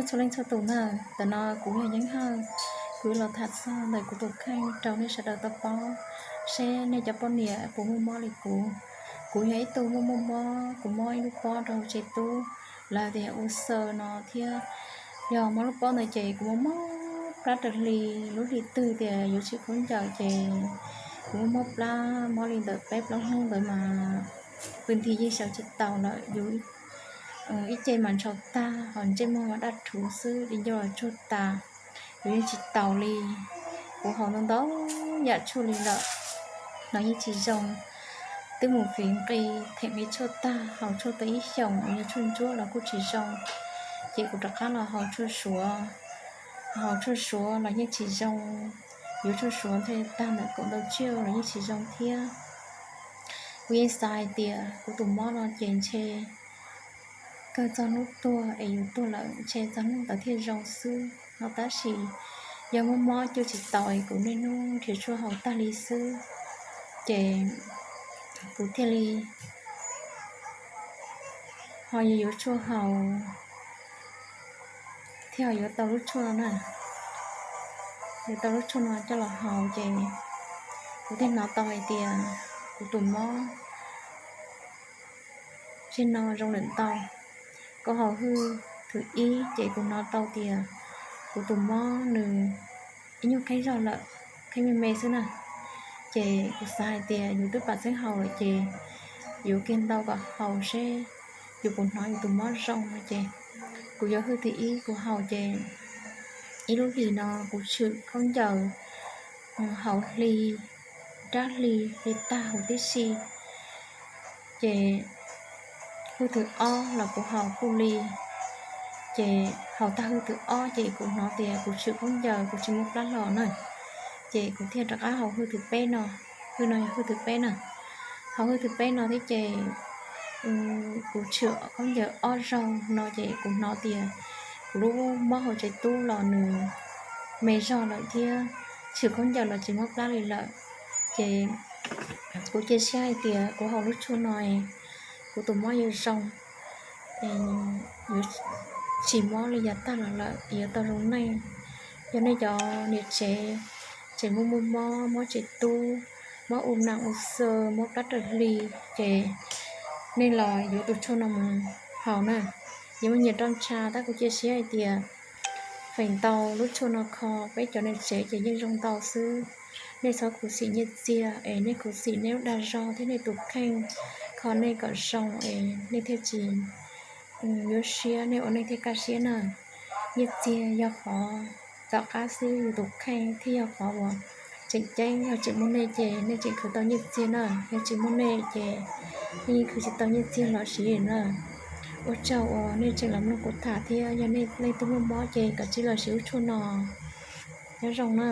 Txhua leej txhua tus na, tam no kuv yog Yeeb Hawj, kuv yuav los tham txog ntawm kuv tus kheej rau nej sawv daws tau paub, seb nej cov poj niam puas muaj mob li kuv. Kuv yog ib tug muaj muaj mob, kuv mob ib lub pob rau hauv tsev tub, lawv tias u xaws no thiab. Yog mob lub pob ntawd ces kuv mob mob plab raws hli, lub hli twg tias yuav tshwm khaub ncaws ces kuv mob mob plab, mob li ntawm peb plaub hnub ntawd mas pw nthi yeej sawv tsis taus lawm, yus ib ce mas ntshau tag, ho ntsej muag mas daj rhuv xwb, di ncauj los tsuag tas, yus yeej tsis taus li. Kuv haus ntau ntau yam tshuaj li lawm los yeej tsis zoo, twb mus fiv nqi them me tshuaj tag, haus tshuaj tau ib xyoos uas yog tshuaj ntsuab los kuj tsis zoo, ces kuv rov qab los haus tshuaj suav. Haus tshuaj suav los yeej tsis zoo, yuav tshuaj suav ntshe tag ntawm kaum ntau tsiaj los yeej tsis zoo thiab. Kuv yeej xav hais tias kuv tus mob no ces ntshe kawg txog hnub tuag es yus tuag lawm ntshe txog hnub ntawd thiaj zoo xwb no, tab sis yog muaj mob coj tsis tau es kuv niaj hnub nrhiav tshuaj haus tag li xwb, ces kuv thiaj li ho yuav yuav tshuaj haus thiab ho yuav tau lub tshuaj no na. Yuav tau lub tshuaj no coj los haus ces kuv thiaj hnov tau hais tias kuv tus mob tsis no zoo lawm ntau. Kuv haus hwj thwv ib ces kuv hnov tau tias kuv tus mob nws ib nyuag kheeb zog lawm, kheeb me me xwb na. Ces kuv xav hais tias yus twb pam txeeb haus lawm ces yuav kiag ntau kom haus seb yus puas hnov yus tus mob zoo no ces kuv yuav hwj thwv ib kuv haus ces ib lub hlis no kuv tshwm khaub ncaws haus hli, rab hli, hli tag huv tib si. Ces hwj thwv ob los kuv haus kuj li, ces haus tag hwj thwv ob ces kuv hnov tias kuv tshwm khaub ncaws kuv tsis muaj plab hlo na, ces kuv thiaj rov qab haus hwj thwv peb no. Hwj no yog hwj thwv peb na. Haus hwj thwv peb no thiab ces kuv tshwm khaub ncaws ob zaug no ces kuv hnov tias kuv lub mob hauv tsev tub los nws me zog lawm thiab tshwm khaub ncaws los tsis muaj plab li lawm. Ces kuv cia siab hais tias kuv haus lub tshuaj no kuv tus mob yuav zoo, yuav tsis mob li yav tag los lawm, yuav tau zoo neej. Yog nej cov niam tsev tseem muaj muaj mob, mob tsev tub, mob u nam u xaws, mob plab raws hli, ces nej los yuav tus tshuaj no mus haus na. Yuav muaj nyias roj ntsha, tab kuv cia siab hais tias feem ntau lub tshuaj no kho peb cov niam tsev ces yeej zoo ntau xwb. Nej txhob khuv xim nyiaj txiag es nej khuv xim nej lub dag zog thiab nej tus kheej, kho nej kom zoo es nej thiaj tsis nyuaj siab, nej ua neej thiaj kaj siab na. Nyiaj txiag yog qhov tom qab xwb, yus tus kheej thiaj yog qhov uas tseem ceeb. Yog tseem muaj nej ces nej tseem khwv tau nyiaj txiag na, yog tsis muaj nej ces nej yeej khwv tsis tau nyiaj txiag los siv na. Ua tsaug uas nej tseem los mloog kuv tham thiab yog nej leej twg muaj mob ces kav tsij los siv lub tshuaj no. Nyob zoo na.